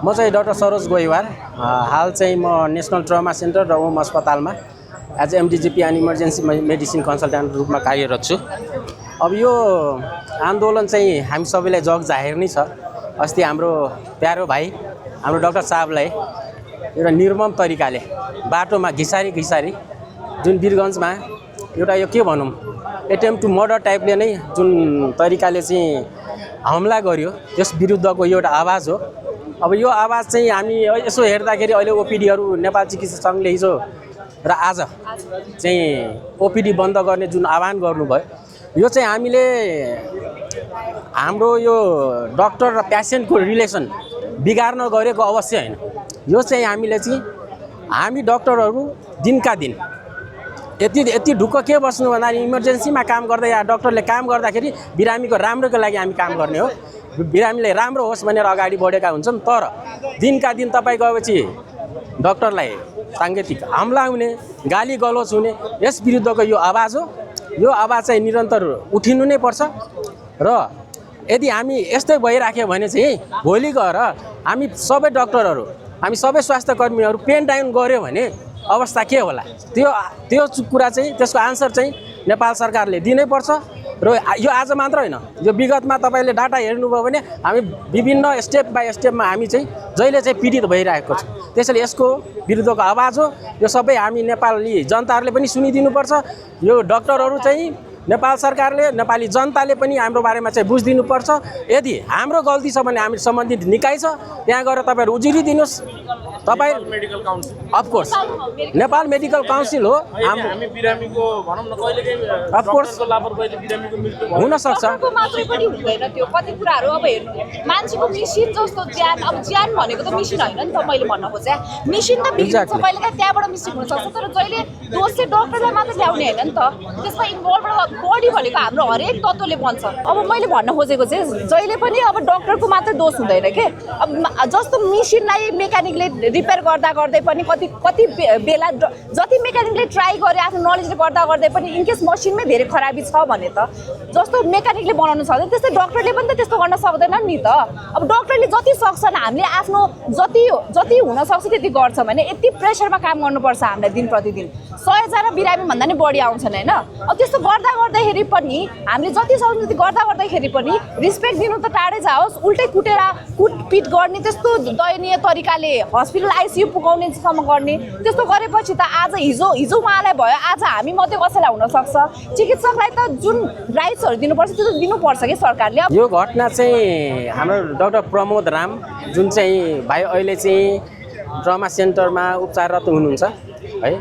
म चाहिँ डाक्टर सरोज गोइवार हाल चाहिँ म नेसनल ट्रमा सेन्टर र ओम अस्पतालमा as MDGP and emergency medicine consultant रूपमा कार्यरत छु। अब यो आन्दोलन चाहिँ हामी सबैलाई जग जाहेर नै छ। अस्ति हाम्रो प्यारो भाइ हाम्रो डाक्टर साहबलाई एउटा निर्मम तरिकाले बाटोमा घिसारी जुन वीरगन्जमा एउटा यो के भनौँ एटेम्प टु मर्डर टाइपले नै जुन तरिकाले चाहिँ हमला गर्यो, त्यस विरुद्धको यो एउटा आवाज हो। अब यो आवाज चाहिँ हामी यसो हेर्दाखेरि अहिले ओपिडीहरू नेपाल चिकित्सा सङ्घले हिजो र आज चाहिँ ओपिडी बन्द गर्ने जुन आह्वान गर्नुभयो, यो चाहिँ हामीले हाम्रो यो डक्टर र पेसेन्टको रिलेसन बिगार्न गरेको अवश्य होइन। यो चाहिँ हामी डक्टरहरू दिनका दिन यति ढुक्क के बस्नु भन्दाखेरि इमर्जेन्सीमा काम गर्दा या डक्टरले काम गर्दाखेरि बिरामीको राम्रोको लागि हामी काम गर्ने हो, बिरामीले राम्रो होस् भनेर अगाडि बढेका हुन्छन्। तर दिनका दिन तपाईँ गएपछि डक्टरलाई साङ्गीतिक हमला हुने, गाली गलोच हुने, यस विरुद्धको यो आवाज हो। यो आवाज चाहिँ निरन्तर उठिनु नै पर्छ र यदि हामी यस्तै भइराख्यो भने चाहिँ भोलि गएर हामी सबै डक्टरहरू, हामी सबै स्वास्थ्यकर्मीहरू पेन डाउन गऱ्यो भने अवस्था के होला? त्यो कुरा चाहिँ त्यसको आन्सर चाहिँ नेपाल सरकारले दिनै पर्छ। र यो आज मात्र होइन, यो विगतमा तपाईँले डाटा हेर्नुभयो भने हामी विभिन्न स्टेप बाई स्टेपमा हामी चाहिँ जहिले चाहिँ पीडित भइरहेको छ। त्यसैले यसको विरुद्धको आवाज हो। यो सबै हामी नेपाली जनताहरूले पनि सुनिदिनुपर्छ। यो डक्टरहरू चाहिँ नेपाल सरकारले, नेपाली जनताले पनि हाम्रो बारेमा चाहिँ बुझिदिनुपर्छ। यदि हाम्रो गल्ती छ भने हामी सम्बन्धित निकाय छ त्यहाँ गएर तपाईँहरू उजुरिदिनुहोस्। तपाईँ medical council of course Nepal medical council हो। हामी बिरामीको भनौँ न कहिलेकाहीँ अफकोर्स लापरवाहीले बिरामीको मृत्यु हुनसक्छ। मात्रै पनि हुँदैन त्यो कति कुराहरू। अब हेर्नु मान्छेको मिसिन जस्तो ज्यान, अब ज्यान भनेको त मिसिन होइन नि त। मैले भन्न खोजेँ मिसिन त बिग्रिन्छ, कहिलेकाहीँ त्यहाँबाट मिस्टेक हुनसक्छ। तर जहिले दोष चाहिँ डक्टरलाई मात्रै ल्याउने होइन नि त, त्यसमा इन्भल्भ बडी भनेको हाम्रो हरेक तत्त्वले बन्छ। अब मैले भन्न खोजेको चाहिँ जहिले पनि अब डक्टरको मात्रै दोष हुँदैन के। अब जस्तो मिसिनलाई मेकानिकले रिपेयर गर्दै पनि कति बेला जति मेकानिकले ट्राई गरे आफ्नो नलेजले गर्दै पनि इनकेस मसिनमै धेरै खराबी छ भने त जस्तो मेकानिकले बनाउनु सक्दैन त्यस्तै डक्टरले पनि त त्यस्तो गर्न सक्दैन नि त। अब डक्टरले जति सक्छन् हामीले आफ्नो जति हुन सक्छ त्यति गर्छ भने यति प्रेसरमा काम गर्नुपर्छ हामीलाई दिन प्रतिदिन 100,000 बिरामी भन्दा नि बढी आउँछन् होइन। अब त्यस्तो गर्दाखेरि पनि हामीले जति सक्छौँ त्यति गर्दाखेरि पनि रिस्पेक्ट दिनु त टाढै जाओस्, उल्टै कुटपिट गर्ने, त्यस्तो दयनीय तरिकाले हस्पिटल आइसियु पुगाउनेसम्म गर्ने, त्यस्तो गरेपछि त आज हिजो उहाँलाई भयो, आज हामी मात्रै कसैलाई हुनसक्छ। चिकित्सकलाई त जुन राइट्सहरू दिनुपर्छ त्यो त दिनुपर्छ कि सरकारले। यो घटना चाहिँ हाम्रो डाक्टर प्रमोद राम जुन चाहिँ भाइ अहिले चाहिँ ट्रमा सेन्टरमा उपचाररत हुनुहुन्छ है,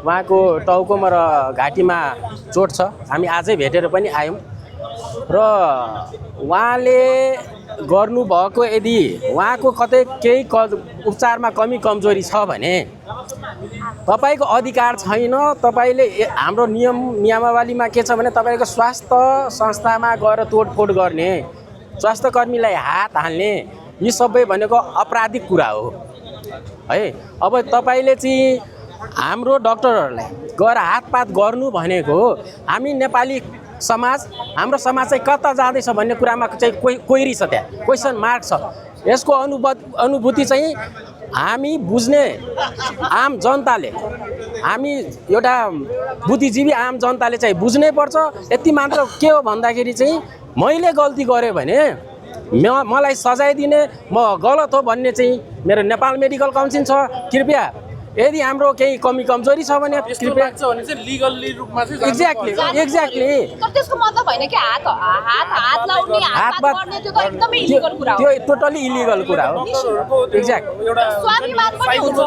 उहाँको टाउकोमा र घाँटीमा चोट छ। हामी आजै भेटेर पनि आयौँ र उहाँले गर्नुभएको यदि उहाँको कतै केही उपचारमा कमी कमजोरी छ भने तपाईँको अधिकार छैन। तपाईँले हाम्रो नियमावलीमा के छ भने तपाईँको स्वास्थ्य संस्थामा गएर तोडफोड गर्ने, स्वास्थ्यकर्मीलाई हात हाल्ने, यी सबै भनेको आपराधिक कुरा हो है। अब तपाईँले चाहिँ हाम्रो डक्टरहरूलाई गएर हातपात गर्नु भनेको हामी नेपाली समाज, हाम्रो समाज चाहिँ कता जाँदैछ भन्ने कुरामा चाहिँ क्वेरी छ, त्यहाँ क्वेसन मार्क छ। यसको अनुभूति चाहिँ हामी बुझ्ने आम जनताले, हामी एउटा बुद्धिजीवी आम जनताले चाहिँ बुझ्नै पर्छ। यति मात्र के हो भन्दाखेरि चाहिँ मैले गल्ती गरेँ भने मलाई सजाय दिने, म गलत हो भन्ने चाहिँ मेरो नेपाल मेडिकल काउन्सिल छ। कृपया यदि हाम्रो केही कमी कमजोरी छ भने कृपया लिगल्ली रूपमा चाहिँ एक्ज्याक्टली तर त्यसको मतलब होइन कि हात लाउने, हातपात गर्ने त्यो त एकदमै इलिगल कुरा हो। त्यो टोटली इलिगल कुरा हो। एक्ज्याक्ट स्वाभिमान पनि हुन्छ,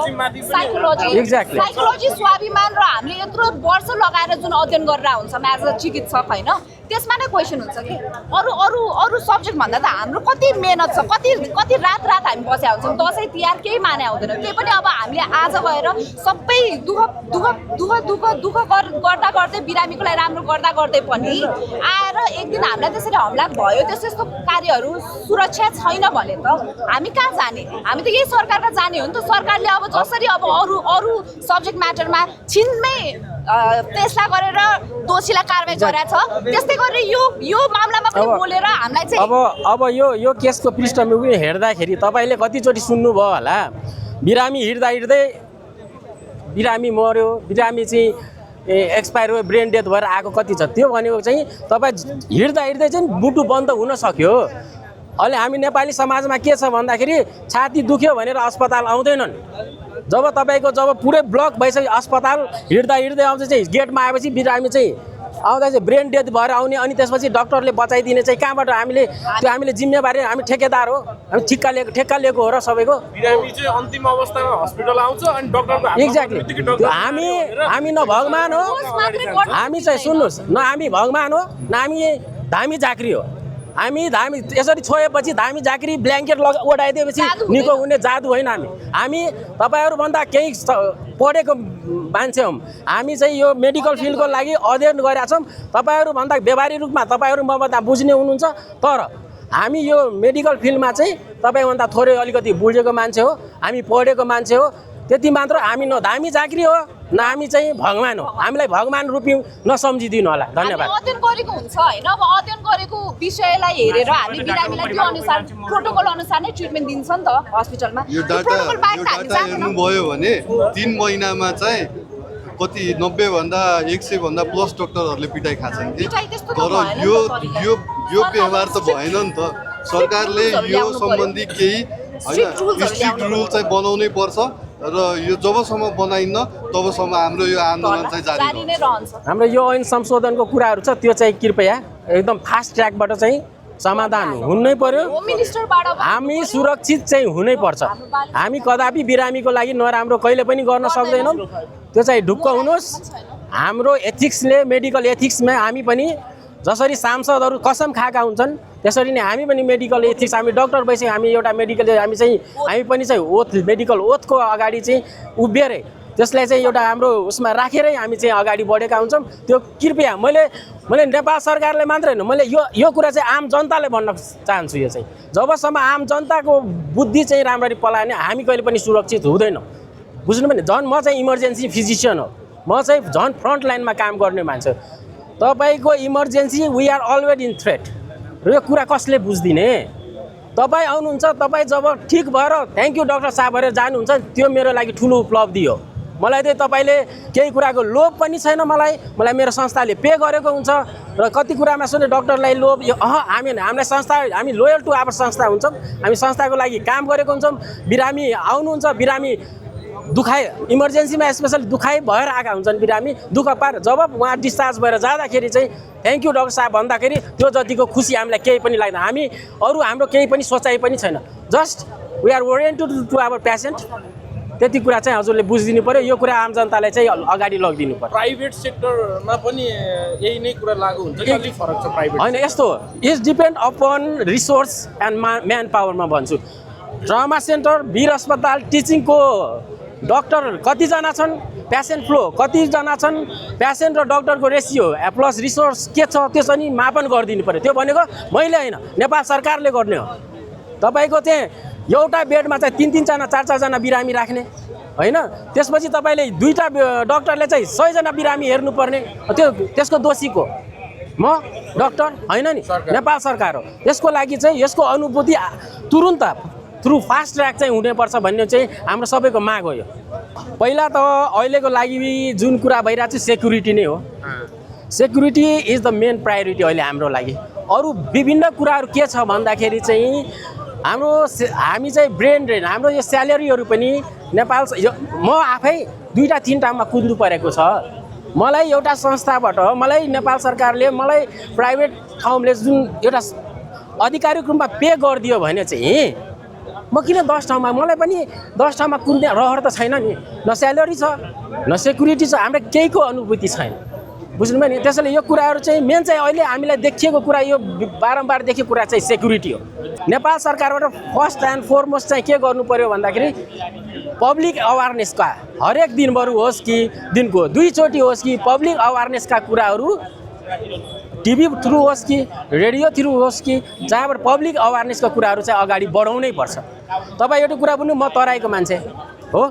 साइकोलोजी स्वाभिमान र हामीले यत्रो वर्ष लगाएर जुन अध्ययन गरेर हुन्छ एज अ चिकित्सक होइन, त्यसमा नै क्वेसन हुन्छ कि अरू सब्जेक्ट भन्दा त हाम्रो कति मेहनत छ, कति रात हामी बसेका हुन्छौँ। दसैँ तिहार केही माने आउँदैन, त्यही पनि अब हामीले आज गएर सबै दुःख गर्दै बिरामीको लागि राम्रो गर्दै पनि आएर एक दिन हामीलाई त्यसरी हमला भयो, त्यस्तो कार्यहरू सुरक्षा छैन भने त हामी कहाँ जाने? हामी त यही सरकारका जाने हो नि त। सरकारले अब जसरी अब अरू सब्जेक्ट म्याटरमा छिनमै फैसला गरेर दोषीलाई कारबाही गरेछ त्यस्तै गरेर यो मामलामा पनि बोलेर हामीलाई चाहिँ अब यो केसको पृष्ठभूमि हेर्दाखेरि तपाईँले कतिचोटि सुन्नुभयो होला बिरामी हिँड्दै बिरामी मर्यो बिरामी चाहिँ एक्सपायर भयो ब्रेन डेथ भएर आएको कति छ त्यो भनेको चाहिँ तपाईँ हिँड्दै चाहिँ मुटु बन्द हुन सक्यो अहिले हामी नेपाली समाजमा के छ भन्दाखेरि छाती दुख्यो भनेर अस्पताल आउँदैनन् जब तपाईँको जब पुरै ब्लक भइसक्यो अस्पताल हिँड्दै आउँछ चाहिँ गेटमा आएपछि बिरामी चाहिँ आउँदा चाहिँ ब्रेन डेथ भएर आउने अनि त्यसपछि डक्टरले बचाइदिने चाहिँ कहाँबाट हामीले जिम्मेवारी हामी ठेकेदार हो हामी ठेक्का लिएको हो र सबैको बिरामी चाहिँ अन्तिम अवस्थामा हस्पिटल आउँछ अनि डक्टरको एक्ज्याक्टली हामी न भगवान हो हामी चाहिँ सुन्नुहोस् न हामी भगवान हो न हामी धामी झाँक्री हो हामी धामी यसरी छोएपछि धामी झाँक्री ब्ल्याङ्केट ओढाइदिएपछि निको हुने जादु होइन हामी तपाईँहरूभन्दा केही पढेको मान्छे हौँ हामी चाहिँ यो मेडिकल फिल्डको लागि अध्ययन गरेका छौँ तपाईँहरूभन्दा व्यवहारिक रूपमा तपाईँहरू मभन्दा बुझ्ने हुनुहुन्छ तर हामी यो मेडिकल फिल्डमा चाहिँ तपाईँभन्दा थोरै अलिकति बुझेको मान्छे हो हामी पढेको मान्छे हो त्यति मात्र हामी न धामी झाँक्री हो न हामी चाहिँ भगवान हो हामीलाई भगवान रूपी नसम्झिदिनु होला धन्यवाद अध्ययन गरेको हुन्छ होइन अब अध्ययन गरेको विषयलाई हेरेर हामी बिरामीलाई त्यो अनुसार प्रोटोकल अनुसार नै ट्रिटमेन्ट दिन्छ नि त हस्पिटलमा यो डाटा हेर्नुभयो भने 3 महिनामा चाहिँ कति 90 भन्दा 100 भन्दा प्लस डक्टरहरूले पिटाइ खान्छन् कि तर यो व्यवहार त भएन नि त सरकारले यो सम्बन्धी केही हैन स्ट्रिक्ट रुल चाहिँ बनाउनै पर्छ र यो जबसम्म बनाइन्न तबसम्म हाम्रो यो आन्दोलन चाहिँ जारी नै रहन्छ हाम्रो यो ऐन संशोधनको कुराहरू छ त्यो चाहिँ कृपया एकदम फास्ट ट्र्याकबाट चाहिँ समाधान हुनै पर्यो हामी सुरक्षित चाहिँ हुनै पर्छ हामी कदापि बिरामीको लागि नराम्रो कहिले पनि गर्न सक्दैनौँ त्यो चाहिँ ढुक्क हुनुहोस् हाम्रो एथिक्सले मेडिकल एथिक्समा हामी पनि जसरी सांसदहरू कसम खाएका हुन्छन् त्यसरी नै हामी पनि मेडिकल एथिक्स हामी डक्टर भइसक्यो हामी एउटा मेडिकल हामी पनि चाहिँ ओथ मेडिकल ओथको अगाडि चाहिँ उभिएरै त्यसलाई चाहिँ एउटा हाम्रो उसमा राखेरै हामी चाहिँ अगाडि बढेका हुन्छौँ त्यो कृपया मैले नेपाल सरकारले मात्रै होइन मैले यो कुरा चाहिँ आम जनताले भन्न चाहन्छु यो चाहिँ जबसम्म आम जनताको बुद्धि चाहिँ राम्ररी पलाएन हामी कहिले पनि सुरक्षित हुँदैनौँ बुझ्नु भने झन् म चाहिँ इमर्जेन्सी फिजिसियन हो म चाहिँ झन् फ्रन्ट लाइनमा काम गर्ने मान्छे तपाईँको emergency we are always in threat र यो कुरा कसले बुझ्दिने तपाईँ आउनुहुन्छ तपाईँ जब ठिक भएर थ्याङ्क यू डक्टर साहब भनेर जानुहुन्छ त्यो मेरो लागि ठुलो उपलब्धि हो मलाई चाहिँ तपाईँले केही कुराको लोभ पनि छैन मलाई मेरो संस्थाले पे गरेको हुन्छ र कति कुरामा सुने डक्टरलाई लोभ यो हामीलाई संस्था हामी लोयल टु आवर संस्था हुन्छौँ हामी संस्थाको लागि काम गरेको हुन्छौँ बिरामी आउनुहुन्छ बिरामी दुखाइ इमर्जेन्सीमा स्पेसली दुखाइ भएर आएका हुन्छन् बिरामी दुःख पार जब उहाँ डिस्चार्ज भएर जाँदाखेरि चाहिँ थ्याङ्क यू डक्टर साहब भन्दाखेरि त्यो जतिको खुसी हामीलाई केही पनि लाग्दैन हामी हाम्रो केही पनि सोचाइ पनि छैन just we are oriented to our patient त्यति कुरा चाहिँ हजुरले बुझिदिनु पर्यो यो कुरा आम जनतालाई चाहिँ अगाडि लगिदिनु पर्यो प्राइभेट सेक्टरमा पनि यही नै कुरा लागू हुन्छ कि अलिक फरक छ प्राइभेट होइन यस्तो is depend upon resource and man पावरमा भन्छु ट्रमा सेन्टर वीर अस्पताल टिचिङको डक्टर कतिजना छन् पेसेन्ट फ्लो कतिजना छन् पेसेन्ट र डक्टरको रेसियो प्लस रिसोर्स के छ त्यो चाहिँ मापन गरिदिनु पर्यो त्यो भनेको मैले होइन नेपाल सरकारले गर्ने हो तपाईँको चाहिँ एउटा बेडमा चाहिँ 3-3 जना 4-4 जना बिरामी राख्ने होइन त्यसपछि तपाईँले 2टा डक्टरले चाहिँ 100 जना बिरामी हेर्नुपर्ने त्यसको दोषीको म डक्टर होइन नि नेपाल सरकार हो यसको लागि चाहिँ यसको अनुभूति तुरुन्त थ्रु फास्ट ट्र्याक चाहिँ हुनुपर्छ भन्ने चाहिँ हाम्रो सबैको माग हो यो पहिला त अहिलेको लागि जुन कुरा भइरहेको छ सेक्युरिटी नै हो security is the main priority अहिले हाम्रो लागि अरू विभिन्न कुराहरू के छ भन्दाखेरि चाहिँ हामी चाहिँ ब्रेन ड्रेन हाम्रो यो स्यालेरीहरू पनि नेपाल म आफै 2-3टामा कुद्नु परेको छ मलाई एउटा संस्थाबाट मलाई नेपाल सरकारले मलाई प्राइभेट ठाउँले जुन एउटा आधिकारिक रूपमा पे गरिदियो भने चाहिँ म किन 10 ठाउँमा मलाई पनि 10 ठाउँमा कुद्ने रहर त छैन नि न स्यालेरी छ न सेक्युरिटी छ हाम्रो केहीको अनुभूति छैन बुझ्नुभयो नि त्यसैले यो कुराहरू चाहिँ मेन चाहिँ अहिले हामीलाई देखिएको कुरा यो बारम्बार देखेको कुरा चाहिँ सेक्युरिटी हो नेपाल सरकारबाट फर्स्ट एन्ड फरमोस्ट चाहिँ के गर्नु पर्यो भन्दाखेरि पब्लिक अवेरनेसका हरेक दिनभर होस् कि दिनको 2 चोटि होस् कि पब्लिक अवेरनेसका कुराहरू टिभी थ्रु होस् कि रेडियो थ्रु होस् कि जहाँबाट पब्लिक अवेरनेसका कुराहरू चाहिँ अगाडि बढाउनै पर्छ तपाईँ एउटा कुरा पनि म तराईको मान्छे हो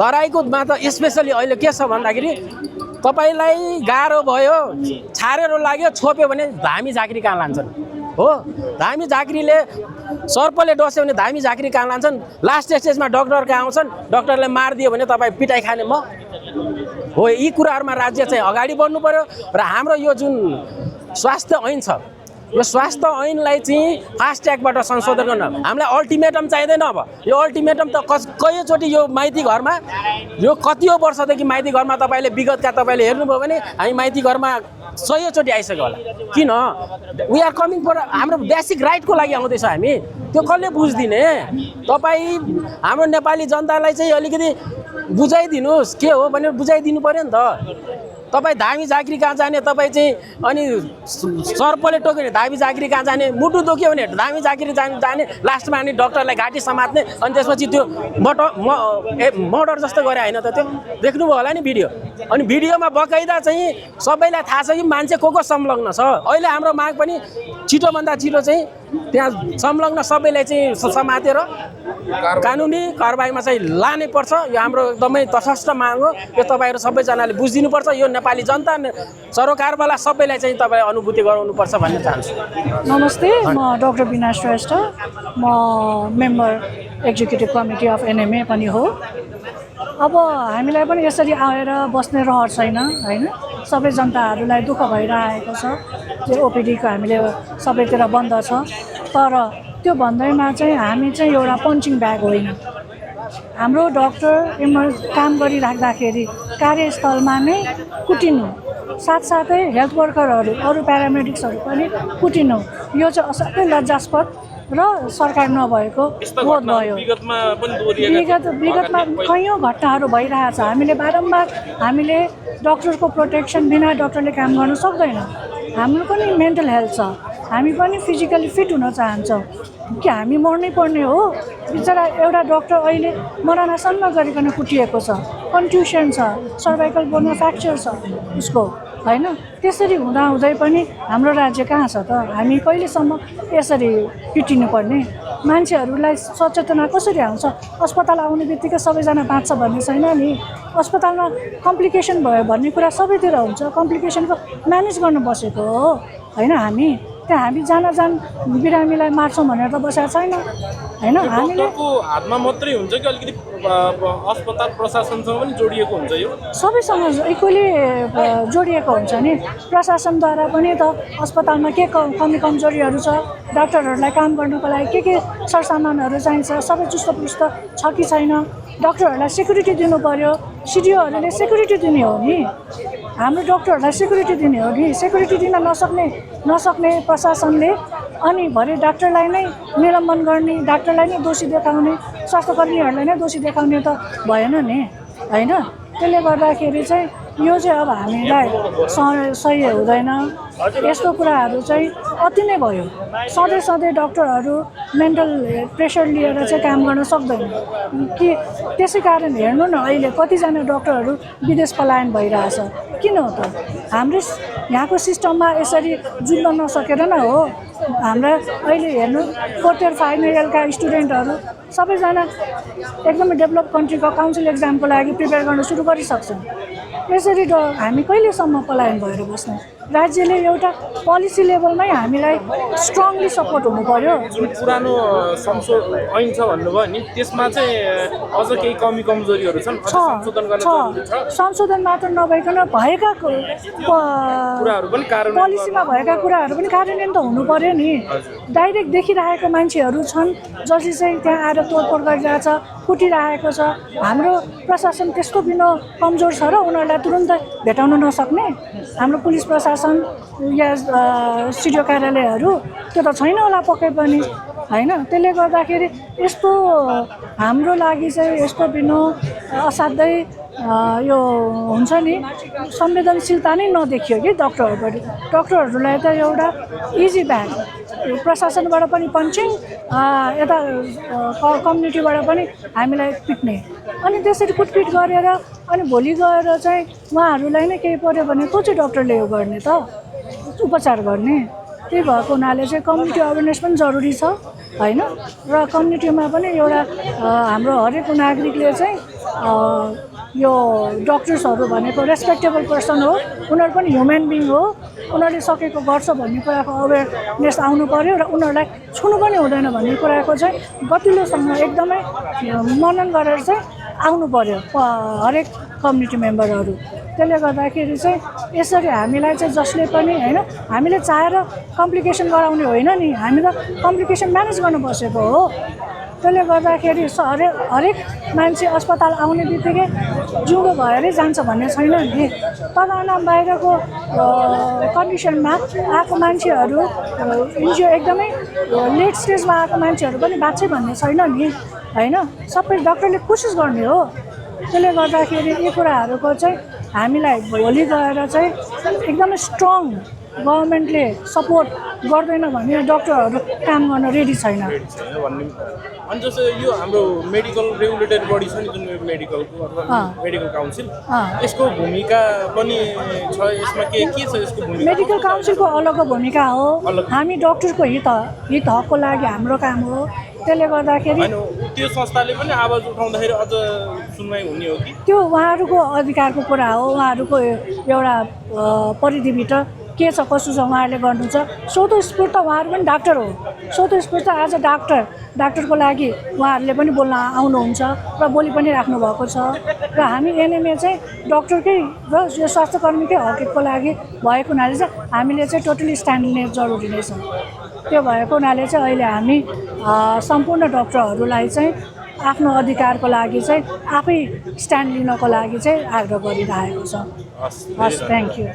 तराईको मा त स्पेसली अहिले के छ भन्दाखेरि तपाईँलाई गाह्रो भयो छारेर लाग्यो छोप्यो भने धामी झाँक्री कहाँ लान्छन् हो धामी झाँक्रीले सर्पले डस्यो भने धामी झाँक्री कहाँ लान्छन् लास्ट स्टेजमा डक्टर कहाँ आउँछन् डक्टरले मारिदियो भने तपाईँ पिटाइ खाने म हो यी कुराहरूमा राज्य चाहिँ अगाडि बढ्नु पर्यो र हाम्रो यो जुन स्वास्थ्य ऐन छ यो स्वास्थ्य ऐनलाई चाहिँ फास्ट ट्र्याकबाट संशोधन गर्न हामीलाई अल्टिमेटम चाहिँदैन अब यो अल्टिमेटम त कयौँचोटि यो माइती घरमा यो कतिौँ वर्षदेखि माइती घरमा तपाईँले विगतका तपाईँले हेर्नुभयो भने हामी माइती घरमा 100चोटि आइसक्यो होला किन वी आर कमिङ फर हाम्रो बेसिक राइटको लागि आउँदैछ हामी त्यो कसले बुझ्दिने तपाईँ हाम्रो नेपाली जनतालाई चाहिँ अलिकति बुझाइदिनुहोस् के हो भनेर बुझाइदिनु पर्यो नि त तपाईँ धामी झाँक्री कहाँ जाने तपाईँ चाहिँ अनि सर्पले टोक्यो भने धामी झाँक्री कहाँ जाने मुटु दुख्यो भने धामी झाँक्री जाने लास्टमा अनि डक्टरलाई घाँटी समात्ने अनि त्यसपछि त्यो मर्डर जस्तो गरे होइन त त्यो देख्नुभयो होला नि भिडियो अनि भिडियोमा बकाइदा चाहिँ सबैलाई थाहा छ कि मान्छे को संलग्न छ अहिले हाम्रो माग पनि छिटोभन्दा छिटो चाहिँ त्यहाँ संलग्न सबैलाई चाहिँ समातेर कानुनी कारबाहीमा चाहिँ लानै पर्छ यो हाम्रो एकदमै तटस्थ माग हो यो तपाईँहरू सबैजनाले बुझिदिनुपर्छ यो नेपाली जनता सरोकारवाला सबैलाई चाहिँ तपाईँ अनुभूति गराउनुपर्छ भन्ने चाहन्छु नमस्ते म डाक्टर बिना श्रेष्ठ म member executive committee of NMA पनि हो अब हामीलाई पनि यसरी आएर बस्ने रहर छैन होइन सबै जनताहरूलाई दुःख भइरहेको छ त्यो ओपिडीको हामीले सबैतिर बन्द छ तर त्यो भन्दैमा चाहिँ हामी चाहिँ एउटा पन्चिङ ब्याग होइन हाम्रो डक्टर काम गरिराख्दाखेरि कार्यस्थलमा नै कुटिनु साथसाथै हेल्थ वर्करहरू अरू प्यारामेडिक्सहरू पनि कुटिनु यो चाहिँ असाध्यै लज्जास्पद र सरकार नभएको बोध भयो विगतमा कैयौँ घटनाहरू भइरहेछ हामीले बारम्बार हामीले डक्टरको प्रोटेक्सन बिना डक्टरले काम गर्न सक्दैन हाम्रो पनि मेन्टल हेल्थ छ हामी पनि फिजिकली फिट हुन चाहन्छौँ कि हामी मर्नै पर्ने हो बिचरा एउटा डक्टर अहिले मरणासन्न गरिकन कुटिएको छ कन्ट्युसन छ सर्भाइकल बोन फ्र्याक्चर छ उसको होइन त्यसरी हुँदाहुँदै पनि हाम्रो राज्य कहाँ छ त हामी कहिलेसम्म यसरी पिटिनु पर्ने मान्छेहरूलाई सचेतना कसरी आउँछ अस्पताल आउने बित्तिकै सबैजना बाँच्छ भन्ने छैन नि अस्पतालमा कम्प्लिकेसन भयो भन्ने कुरा सबैतिर हुन्छ कम्प्लिकेसनको म्यानेज गर्न बसेको हो होइन हामी त्यहाँ हामी जान बिरामीलाई मार्छौँ भनेर त बसेको छैन होइन हामीले हातमा मात्रै हुन्छ कि अलिकति अस्पताल प्रशासनसँग पनि जोडिएको हुन्छ यो सबैसँग इक्वली जोडिएको हुन्छ नि प्रशासनद्वारा पनि त अस्पतालमा के कमी कमजोरीहरू छ डाक्टरहरूलाई काम गर्नको लागि के सरसामानहरू चाहिन्छ सबै चुस्तपुस्त छ कि छैन डक्टरहरूलाई सेक्युरिटी दिनु पर्यो सिडिओहरूले सेक्युरिटी दिने हो नि हाम्रो डक्टरहरूलाई सेक्युरिटी दिने हो नि सेक्युरिटी दिन नसक्ने प्रशासनले अनि भरे डाक्टरलाई नै निलम्बन गर्ने डाक्टरलाई नै दोषी देखाउने स्वास्थ्यकर्मीहरूलाई नै दोषी देखाउने त भएन नि होइन त्यसले गर्दाखेरि चाहिँ यो चाहिँ अब हामीलाई सही हुँदैन यस्तो कुराहरू चाहिँ अति नै भयो सधैँ डक्टरहरू मेन्टल प्रेसर लिएर चाहिँ काम गर्न सक्दैन कि त्यसै कारण हेर्नु न अहिले कतिजना डक्टरहरू विदेश पलायन भइरहेछ किन हो त हाम्रो यहाँको सिस्टममा यसरी जुझ्न नसकेर न हो हाम्रा अहिले हेर्नु फोर्थ इयर फाइनल इयरका स्टुडेन्टहरू सबैजना एकदमै डेभलप कन्ट्रीको काउन्सिल एक्जामको लागि प्रिपेयर गर्न सुरु गरिसक्छन् यसरी हामी कहिलेसम्म पलायन भएर बस्ने राज्यले एउटा पोलिसी लेभलमै हामीलाई स्ट्रङली सपोर्ट हुनु पर्यो जुन पुरानो ऐन छ भन्नुभयो नि त्यसमा चाहिँ अझ केही कमी कमजोरीहरू छन् संशोधन गर्न जरुरी छ संशोधन मात्र नभइकन भएका कुराहरू पनि कार्यान्वयन पोलिसीमा भएका कुराहरू पनि कार्यान्वयन त हुनु पर्यो नि डाइरेक्ट देखिरहेको मान्छेहरू छन् जसले चाहिँ त्यहाँ आएर तोडफोड गरिरहेछ कुटिरहेको छ हाम्रो प्रशासन त्यस्तो बिना कमजोर छ र उनीहरूलाई तुरुन्तै भेटाउन नसक्ने हाम्रो पुलिस प्रशासन या सिडिओ कार्यालयहरू त्यो त छैन होला पक्कै पनि होइन त्यसले गर्दाखेरि यस्तो हाम्रो लागि चाहिँ यस्तो बिना असाध्यै यो हुन्छ नि संवेदनशीलता नै नदेखियो कि डक्टरहरूलाई त एउटा इजी ब्याग प्रशासनबाट पनि पन्चिङ यता कम्युनिटीबाट पनि हामीलाई पिट्ने अनि त्यसरी कुटपिट गरेर अनि भोलि गएर चाहिँ उहाँहरूलाई नै केही पर्यो भने को चाहिँ डक्टरले यो गर्ने त उपचार गर्ने त्यही भएको हुनाले चाहिँ कम्युनिटी अवेरनेस पनि जरुरी छ होइन र कम्युनिटीमा पनि एउटा हाम्रो हरेक नागरिकले चाहिँ यो डक्टर्सहरू भनेको रेस्पेक्टेबल पर्सन हो, उनीहरू पनि ह्युमन बिङ हो, उनीहरूले सकेको गर्छ भन्ने कुराको अवेरनेस आउनु पर्यो र उनीहरूलाई छुनु पनि हुँदैन भन्ने कुराको चाहिँ गतिलोसँग एकदमै मनन गरेर चाहिँ आउनु पर्यो हरेक कम्युनिटी मेम्बरहरू। त्यसले गर्दाखेरि चाहिँ यसरी हामीलाई चाहिँ जसले पनि होइन हामीले चाहेर कम्प्लिकेसन गराउने होइन नि, हामी त कम्प्लिकेसन म्यानेज गर्नु बसेको हो। त्यसले गर्दाखेरि हरेक मान्छे अस्पताल आउने बित्तिकै जिउँदो भएरै जान्छ भन्ने छैन नि। तल बाहिरको कन्डिसनमा आएको मान्छेहरू इन्जियो एकदमै लेट स्टेजमा आएको मान्छेहरू पनि बाँच्छ भन्ने छैन नि होइन, सबै डक्टरले कोसिस गर्ने हो। त्यसले गर्दाखेरि यी कुराहरूको चाहिँ हामीलाई भोलि गएर चाहिँ एकदमै स्ट्रङ गभर्मेन्टले सपोर्ट गर्दैन भने डक्टरहरू काम गर्न रेडी छैन भन्ने। अनि जस्तो यो हाम्रो मेडिकल रेगुलेटरी बडी छ नि जुन मेडिकलको अथवा मेडिकल काउन्सिल, यसको भूमिका पनि छ यसमा? के छ यसको भूमिका? मेडिकल काउन्सिलको अलग भूमिका हो, हामी डक्टरको हित हकको लागि हाम्रो काम हो। त्यसले गर्दाखेरि त्यो संस्थाले पनि आवाज उठाउँदाखेरि अझ सुनवाई हुने हो कि? त्यो उहाँहरूको अधिकारको कुरा हो, उहाँहरूको एउटा परिधिभित्र के छ कसो छ उहाँहरूले गर्नुहुन्छ। स्वतस्फूर्त उहाँहरू पनि डाक्टर हो, स्वतस्फूर्त एज अ डाक्टरको लागि उहाँहरूले पनि बोल्न आउनुहुन्छ र बोली पनि राख्नु भएको छ। र हामी एनएमए चाहिँ डक्टरकै र यो स्वास्थ्यकर्मीकै हकको लागि भएको हुनाले चाहिँ हामीले चाहिँ टोटली स्ट्यान्ड लिने जरुरी नै छ। त्यो भएको हुनाले चाहिँ अहिले हामी सम्पूर्ण डक्टरहरूलाई चाहिँ आफ्नो अधिकारको लागि चाहिँ आफै स्ट्यान्ड लिनको लागि चाहिँ आग्रह गरिरहेको छ। हस्, थ्याङ्क यू।